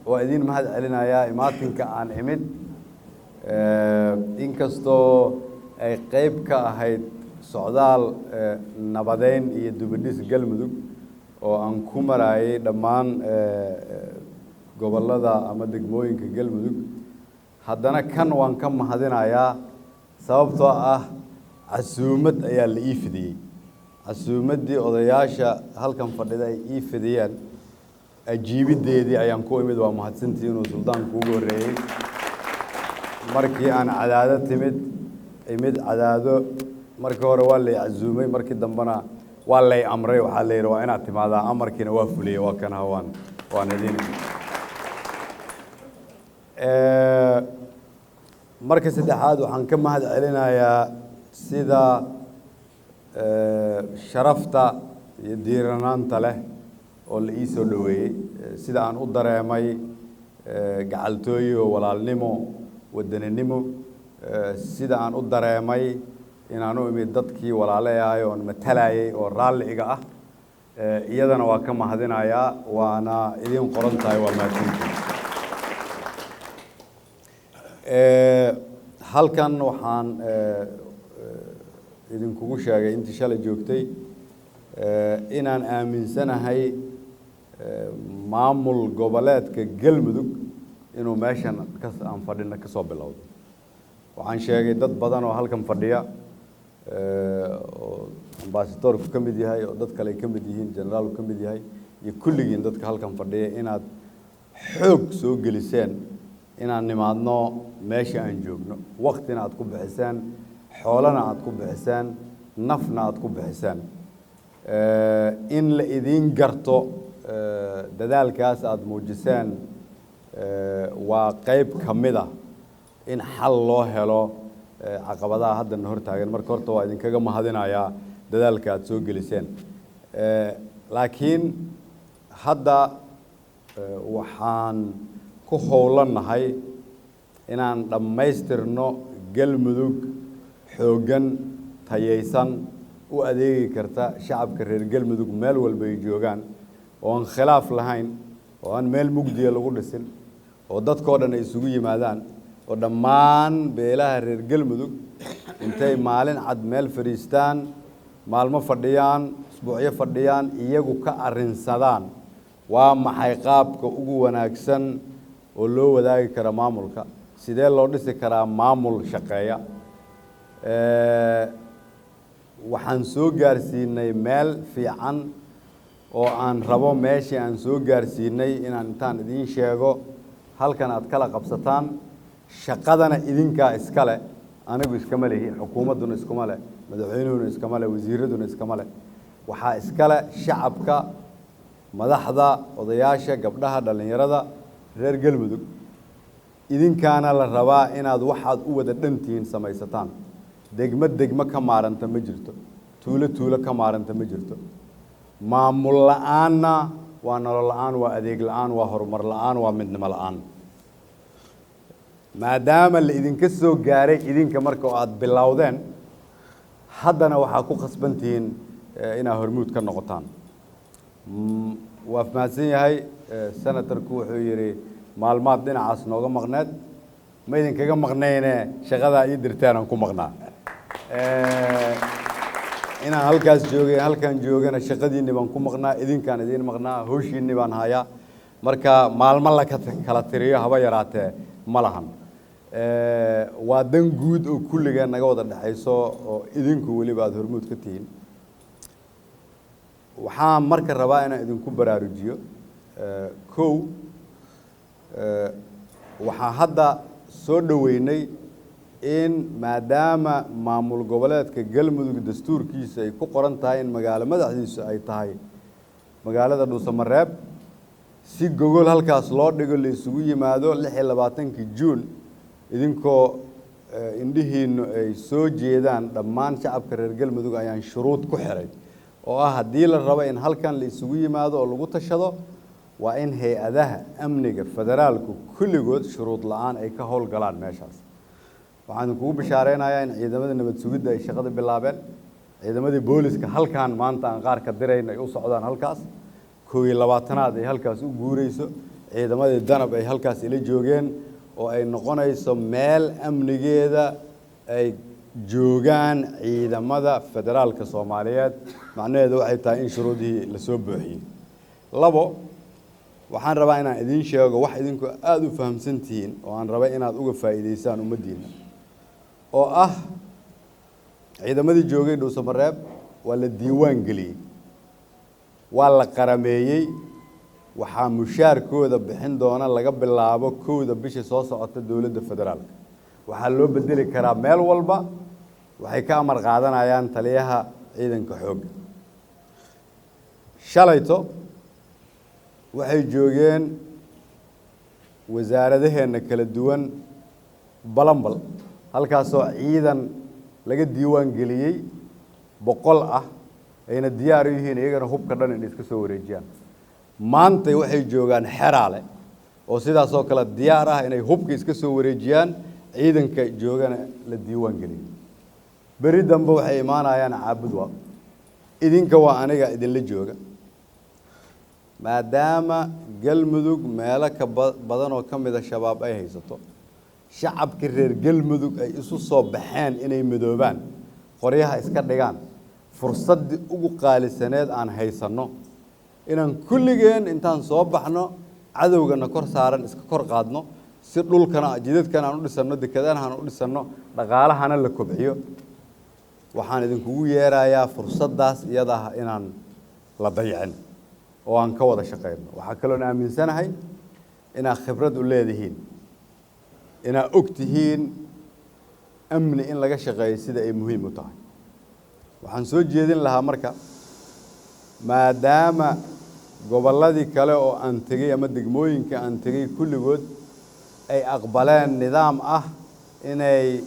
Waa idiin mahad celinayaa imaatinka aan imid, inkastoo ay qeyb ka ahayd socdaal nabadeyn iyo dubadhis Galmudug oo aan ku maraayay dhammaan gobollada ama degmooyinka Galmudug, haddana kan waan ka mahadinayaa, sababtoo ah casuumad ayaa la ii fidiyey. Casuumaddii odayaasha halkan fadhida ay ii fidiyeen ajiibiddeedii ayaan ku imid. Waa mahadsantii inuu suldaanku ugu horreeyey. Markii aan Cadaado timid, imid Cadaado, markii hore waa lay casuumay, markii dambena waa lay amray. Waxaa la yidhi waa inaad timaadaa, amarkiina waa fuliyey. Waa kana, waan idin. Marka saddexaad, waxaan ka mahad celinayaa sida sharafta iyo diiranaanta leh oo la ii soo dhoweeyey, sida aan u dareemay gacaltooyo, walaalnimo, wadaninimo, sida aan u dareemay inaan u imid dadkii walaalayahay oon matalayay oo raalli iga ah, iyadana waa ka mahadinayaa, waana idiin qoran tahay. Waa mahadsantiin. Halkan waxaan idinkugu sheegay intii shalay joogtay inaan aaminsanahay maamul goboleedka Galmudug inuu meeshan ka aan fadhino ka soo bilowdo. Waxaan sheegay dad badan oo halkan fadhiya, oo ambasadoorku ka mid yahay, oo dad kale ay ka mid yihiin, generaalku ka mid yahay, iyo kulligiin dadka halkan fadhiya, inaad xoog soo geliseen inaan nimaadno meesha aan joogno, waktina aad ku bixiseen, xoolana aad ku bixiseen, nafna aad ku bixiseen. In la idiin garto dadaalkaas aada muujiseen waa qayb ka mid ah in xal loo helo caqabadaha haddana hortaagan. Marka horta waa idinkaga mahadinayaa dadaalka aada soo geliseen, laakiin hadda waxaan ku howlannahay inaan dhammaystirno Galmudug xooggan, tayaysan, u adeegi karta shacabka reer Galmudug meel walba ay joogaan, oo aan khilaaf lahayn, oo aan meel mugdiya lagu dhisin, oo dadkoo dhan ay isugu yimaadaan, oo dhammaan beelaha reer Galmudug intay maalin cad meel fadhiistaan, maalmo fadhiyaan, usbuucyo fadhiyaan, iyagu ka arrinsadaan waa maxay qaabka ugu wanaagsan oo loo wadaagi kara maamulka, sidee loo dhisi karaa maamul shaqeeya. Waxaan soo gaarsiinay meel fiican oo aan rabo meeshii aan soo gaarsiinay inaan intaan idiin sheego halkan aad kala qabsataan. Shaqadana idinkaa iska leh, anigu iskama lihi, xukuumadduna iskama leh, madaxweynuhuna iskama leh, wasiiraduna iskama leh. Waxaa iska leh shacabka, madaxda, odayaasha, gabdhaha, dhallinyarada reer Galmudug. Idinkaana la rabaa inaad waxaad u wada dhantihiin samaysataan. Degmo degmo ka maaranta ma jirto, tuulo tuulo ka maaranta ma jirto. Maamul la-aanna waa nolol la-aan, waa adeeg la-aan, waa horumar la-aan, waa midnimo la-aan. Maadaama la idinka soo gaaray idinka marka oo aada bilowdeen, haddana waxaa ku khasbantihiin inaad hormuud ka noqotaan. Waa mahadsan yahay senatarku. Wuxuu yidhi maalmaad dhinacaas nooga maqneed. Ma idinkaga maqnayne, shaqadaa ii dirteen aan ku maqnaa. Inaan halkaas joogay, halkaan joogana shaqadiinni baan ku maqnaa, idinkaan idiin maqnaa, hawshiinni baan hayaa. Marka maalmo la kala tiriyo haba yaraatee ma lahan. Waa dan guud oo kulligeen naga wada dhexayso oo idinku weliba aada hormuud ka tihiin. Waxaan marka rabaa inaan idinku baraarujiyo. Kow, waxaa hadda soo dhoweynay in maadaama maamul goboleedka Galmudug dastuurkiisa ay ku qoran tahay in magaalo madaxdiisu ay tahay magaalada Dhuusamareeb, si gogol halkaas loo dhigo, la isugu yimaado 26-kii Juun. Idinkoo indhihiinu ay soo jeedaan dhammaan shacabka reer Galmudug ayaan shuruud ku xiray oo ah haddii la rabo in halkan la isugu yimaado oo lagu tashado, waa in hay-adaha amniga federaalku kulligood shuruud la-aan ay ka howlgalaan meeshaas. Waxaan idinkugu bishaareynayaa in ciidamada nabad sugidda ay shaqada bilaabeen, ciidamadii booliska halkan maanta aan qaar ka dirayn ay u socdaan halkaas, 21aad ay halkaas u guureyso, Ciidamadii Danab ay halkaas ila joogeen oo ay noqonayso meel amnigeeda ay joogaan ciidamada federaalka Soomaaliyeed, macnaheedu waxay tahay in shuruudihii lasoo buuxiyey. Labo, waxaan rabaa inaan idiin sheego wax idinku aada u fahamsan tihiin oo aan raba inaad uga faa'iidaysaan ummaddiina, oo ah ciidamadii joogay Dhuusamareeb waa la diiwaan geliyey, waa la qarameeyey. Waxaa mushaarkooda bixin doona laga bilaabo 1-da bisha soo socota dowladda federaalka. Waxaa loo bedeli karaa meel walba. Waxay ka amar qaadanayaan taliyaha ciidanka xoogga. Shalayto waxay joogeen wasaaradaheenna kala duwan Balambal, halkaasoo ciidan laga diiwaan geliyey 100 ah ayna diyaar u yihiin iyagana hubka dhan inay iska soo wareejiyaan. Maantay waxay joogaan Xeraale oo sidaasoo kale diyaar ah inay hubka iska soo wareejiyaan, ciidanka joogana la diiwaan geliyo. Beri dambe waxay imaanayaan Caabudwa. Idinka waa aniga idinla jooga, maadaama Galmudug meelo ka badan oo ka mida Shabaab ay haysato, shacabkii reer Galmudug ay isu soo baxeen inay midoobaan, qoryaha iska dhigaan. Fursaddii ugu qaalisaneed aan haysanno inaan kulligeen intaan soo baxno cadowgana kor saaran iska kor qaadno, si dhulkana jidadkana aan u dhisanno, dekedana aan u dhisanno, dhaqaalahana la kobciyo. Waxaan idinkugu yeerayaa fursaddaas iyada ah inaan la dayicin oo aan ka wada shaqayno. Waxaa kaloon aaminsanahay inaad khibrad u leedihiin, inaad og tihiin amni in laga shaqeeyo sida ay muhiim u tahay. Waxaan soo jeedin lahaa marka, maadaama gobolladii kale oo aan tegey ama degmooyinka aan tegey kulligood ay aqbaleen nidaam ah inay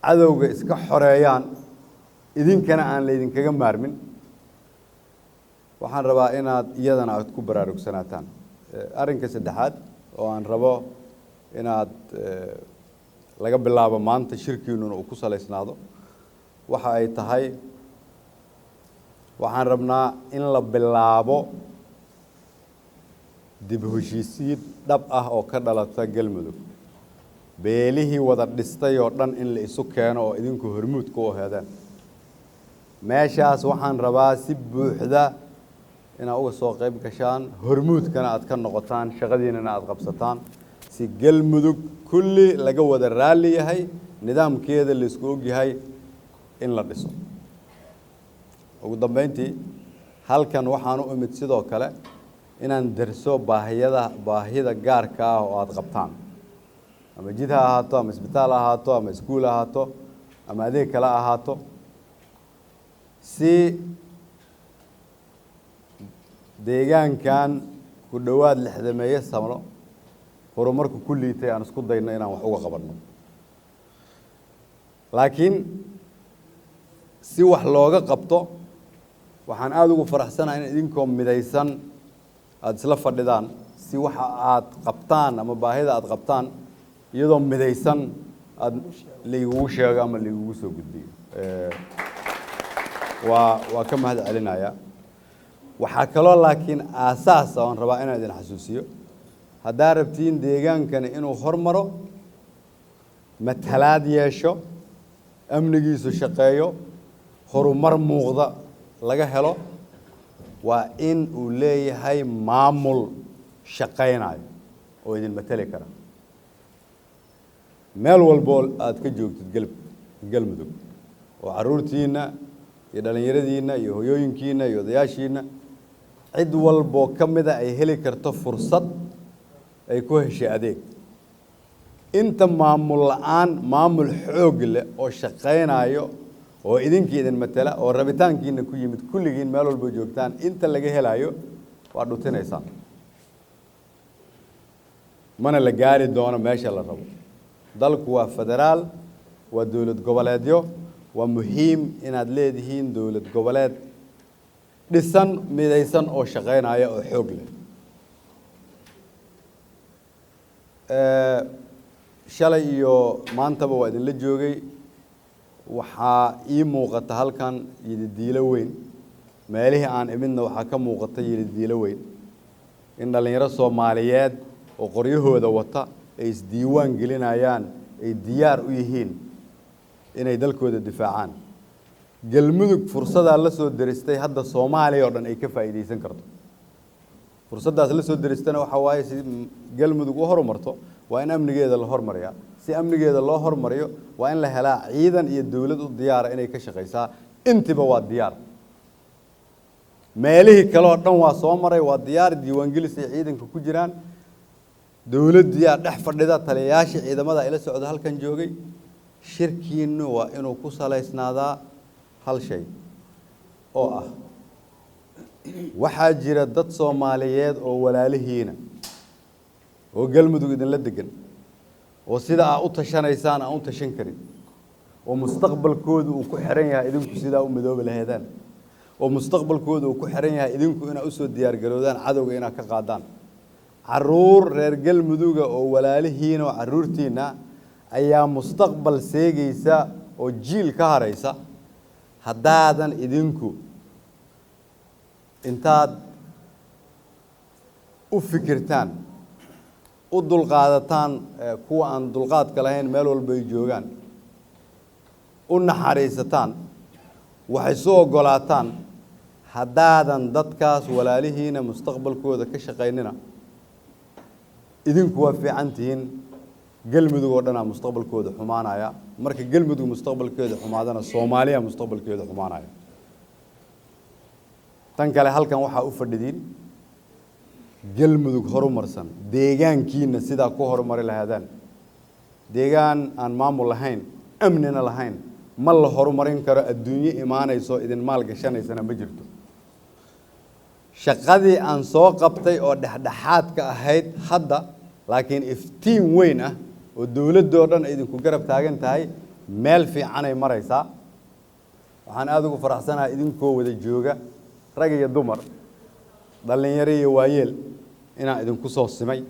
cadowga iska xoreeyaan, idinkana aan laydinkaga maarmin, waxaan rabaa inaad iyadana aad ku baraarugsanaataan. Arrinka saddexaad oo aan rabo inaad laga bilaabo maanta shirkiinuna uu ku salaysnaado waxa ay tahay, waxaan rabnaa in la bilaabo dib u heshiisiin dhab ah oo ka dhalata Galmudug, beelihii wada dhistay oo dhan in la isu keeno oo idinku hormuudka u heedeen meeshaas. Waxaan rabaa si buuxda inaad uga soo qayb gashaan, hormuudkana aad ka noqotaan, shaqadiinana aad qabsataan, si Galmudug kulli laga wada raalli yahay, nidaamkeeda laisku ogyahay in la dhiso. Ugu dambeyntii, halkan waxaan u imid sidoo kale inaan derso baahiyada, baahida gaarka ah oo aada qabtaan, ama jid ha ahaato, ama isbitaal ha ahaato, ama iskuul ha ahaato, ama adeeg kale ha ahaato, si deegaankan ku dhowaad 60-meeyo sano horumarku ku liitay aan isku dayno inaan wax uga qabanno. Laakiin si wax looga qabto, waxaan aada ugu faraxsanahay in idinkoo midaysan aada isla fadhidaan, si waxa aad qabtaan ama baahida aada qabtaan iyadoo midaysan aada laigugu sheego ama laigugu soo gudbiyo. Waa ka mahad celinayaa. Waxaa kaloo laakiin aasaasa oon rabaa inaan idin xasuusiyo: haddaa rabtiin deegaankani inuu hormaro, matalaad yeesho, amnigiisu shaqeeyo, horumar muuqda laga helo, waa in uu leeyahay maamul shaqaynayo oo idin mateli kara. Meel walboo aad ka joogtid Galmudug oo carruurtiinna iyo dhallinyaradiinna iyo hoyooyinkiinna iyo odayaashiinna, cid walboo ka mida ay heli karto fursad ay ku heshay adeeg. Inta maamul la'aan, maamul xoog leh oo shaqaynayo oo idinkii idin matela oo rabitaankiina ku yimid kulligiin meel walbo joogtaan inta laga helayo, waa dhutinaysaan, mana la gaari doono meesha la rabo. Dalku waa federaal, waa dowlad goboleedyo. Waa muhiim inaad leedihiin dowlad goboleed dhisan, midaysan oo shaqaynaya oo xoog leh. Shalay iyo maantaba waa idinla joogay. Waxaa ii muuqata halkan yididiilo weyn. Meelihii aan imidna waxaa ka muuqata yilidiilo weyn in dhallinyaro Soomaaliyeed oo qoryahooda wata ay isdiiwaan gelinayaan, ay diyaar u yihiin inay dalkooda difaacaan. Galmudug fursadaa la soo deristay hadda Soomaaliya oo dhan ay ka faa'iidaysan karto. Fursaddaas la soo deristana waxaa waaye, si Galmudug u horumarto waa in amnigeeda la hormariyaa. Si amnigeeda loo hormariyo waa in la helaa ciidan iyo dowlad u diyaara inay ka shaqaysaa. Intiba waa diyaar. Meelihii kale oo dhan waa soo maray, waa diyaar, diiwaangelis ay ciidanka ku jiraan, dowladdiyaa dhex fadhida, taliyayaashii ciidamada ila socda halkan joogay. Shirkiinnu waa inuu ku salaysnaadaa hal shay oo ah: waxaa jira dad Soomaaliyeed oo walaalihiina oo Galmudug idinla degan, oo sida aa u tashanaysaan aan u tashan karin, oo mustaqbalkoodu uu ku xiran yahay idinku sidaa u midoobi laheedaan, oo mustaqbalkooda uu ku xiran yahay idinku inaad usoo diyaargaroodaan cadowga inaad ka qaadaan. Caruur reer Galmuduga oo walaalihiina oo carruurtiinna ayaa mustaqbal seegaysa oo jiil ka haraysa haddaadan idinku intaad u fikirtaan, u dulqaadataan kuwa aan dulqaadka lahayn meel walba ay joogaan, u naxariisataan, waxay su oggolaataan. Haddaadan dadkaas walaalihiina mustaqbalkooda ka shaqaynina, idinku waa fiican tihiin, Galmudug oo dhanaa mustaqbalkooda xumaanaya. Marka Galmudug mustaqbalkeeda xumaadana, Soomaaliya mustaqbalkeeda xumaanaya. Tan kale, halkan waxaa u fadhidiin Galmudug horumarsan, deegaankiina sidaa ku horumari lahaadaan. Deegaan aan maamul lahayn, amnina lahayn, ma la horumarin karo. Adduunyo imaanayso idin maal gashanaysana ma jirto. Shaqadii aan soo qabtay oo dhexdhexaadka ahayd hadda laakiin iftiin weyn ah oo dowladdoo dhan idinku garab taagan tahay, meel fiicanay maraysaa. Waxaan aada ugu faraxsanahay idinkoo wada jooga, rag iyo dumar, dhallinyaro iyo waayeel, inaan idinku soo simay.